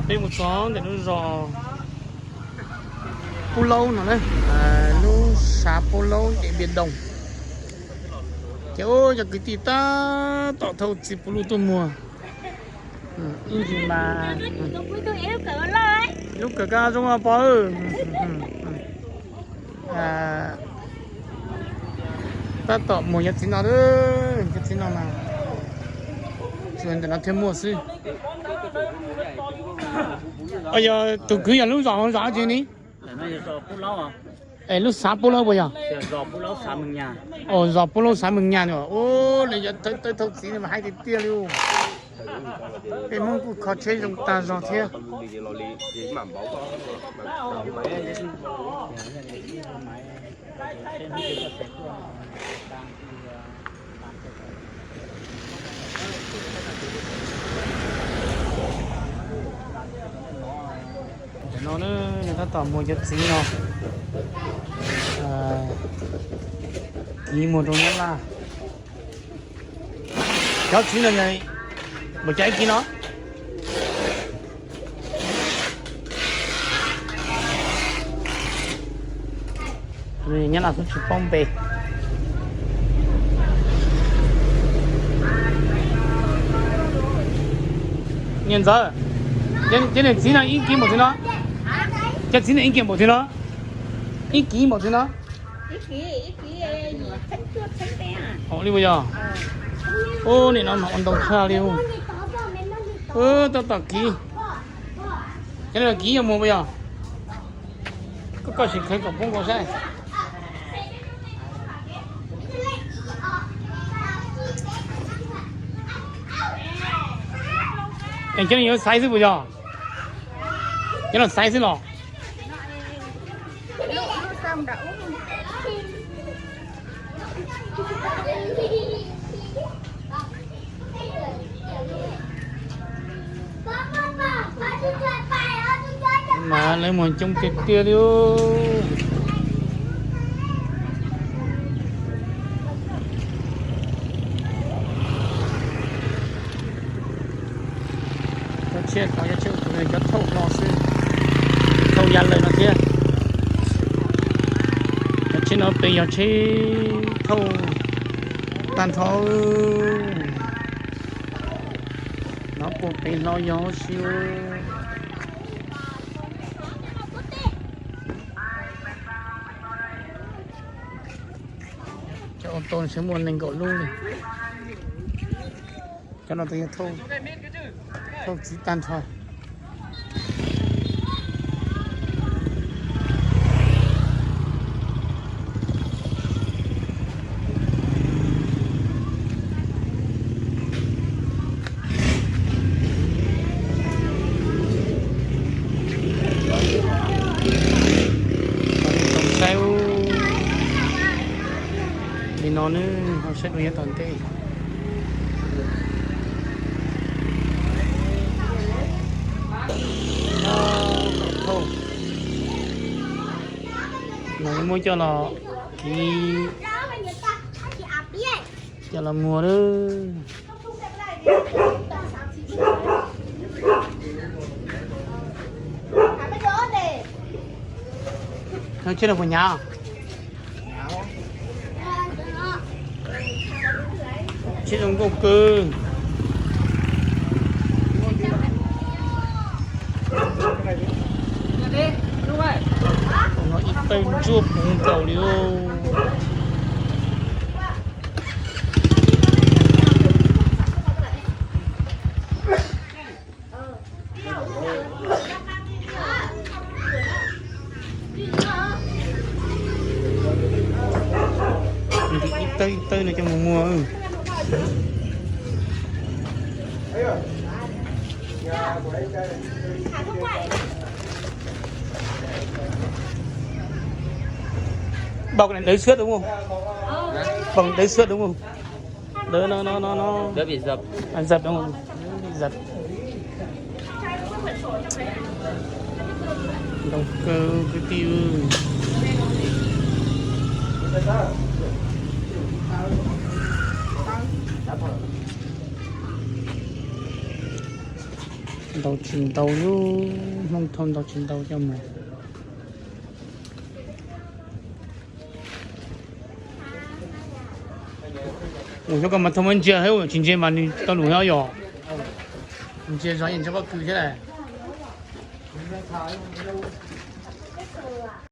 Peb mus txog ntawm lub zos Pub Laub no na, lub xav Pub Laub Điện Biên Đông. Ces ua cov kwv tij tab tom thauj txiv puv luj tuaj muag. Ib ntsis mas lub kawm koj zoo pog. Tab tom muag cov txiv no, cov txiv no mas tsuas ntawm no thiaj muaj xwb. Yog tus kwv yog lub zos hauv zos tsi ni? Es lub xav Pub Laub puas yog? Zos Pub Laub xav Mws Nyas. Ua li yog thawj thawj txiv no mas haib tiag tiag li. Peb Hmoob kuj kho tsheb zoo tag zog thiab. Tam no nws tab tom muag cov txiv no, kiv muag rau Nyab Laj. Cov txiv no, npaum cas ib kiv no? Nyab Laj kuj tsis paub npe. Niam ntxawm, cov niag txiv no ib kiv npaum twg no? Cov txiv no ib kiv npaum twg no? Ib kiv npaum twg no? Li puas yog? Ub, nim no mas ua ntau tshaj li. Tab tom kiv. Cov no kiv yuav muag puas yog? Koj, koj sim khawv kom poob nkaus saib. Es cov no yuav xaiv xwb puas yog? Cov no xaiv xwb los? Mas lawv muag coob tiag tiag li. Cov tsheb tod yog tsheb, cov thauj hlo xwb, thauj ya lawm no thiab. Cov tsheb no pem yog tsheb thauj tag nrho. No puag pem hlo yog huv si. Cov auto no tseem muaj nees nkaum lub li. Cov no tus yog thauj txiv tag nrho. Saib ub, li no nws ho saib dua nyob tom ntej. No muab coj los kiv, coj los muag lawm. Tsheb no puas hnyav? Tsheb zoo nkauj kawg. No ib tawg ntsuab puv nkaus li. Ib tawg ib tawg no coj mus muag. Bọc này đới xước đúng không? Bọc đới xước đúng không? Đới nó, nó, nó, nó. Đỡ bị dập. À, dập đúng không? Bị dập. Đầu cơ cái tiêu. Ntau tsis ntau, Hmoob thauj ntau tsis ntau coj mus. Ua xyov koj mas thauj muab ntsia thiab, tsis ntsia mas nws tau lus thiab yom. Ntsia zov yeej ntsia pob kws thiab lawm.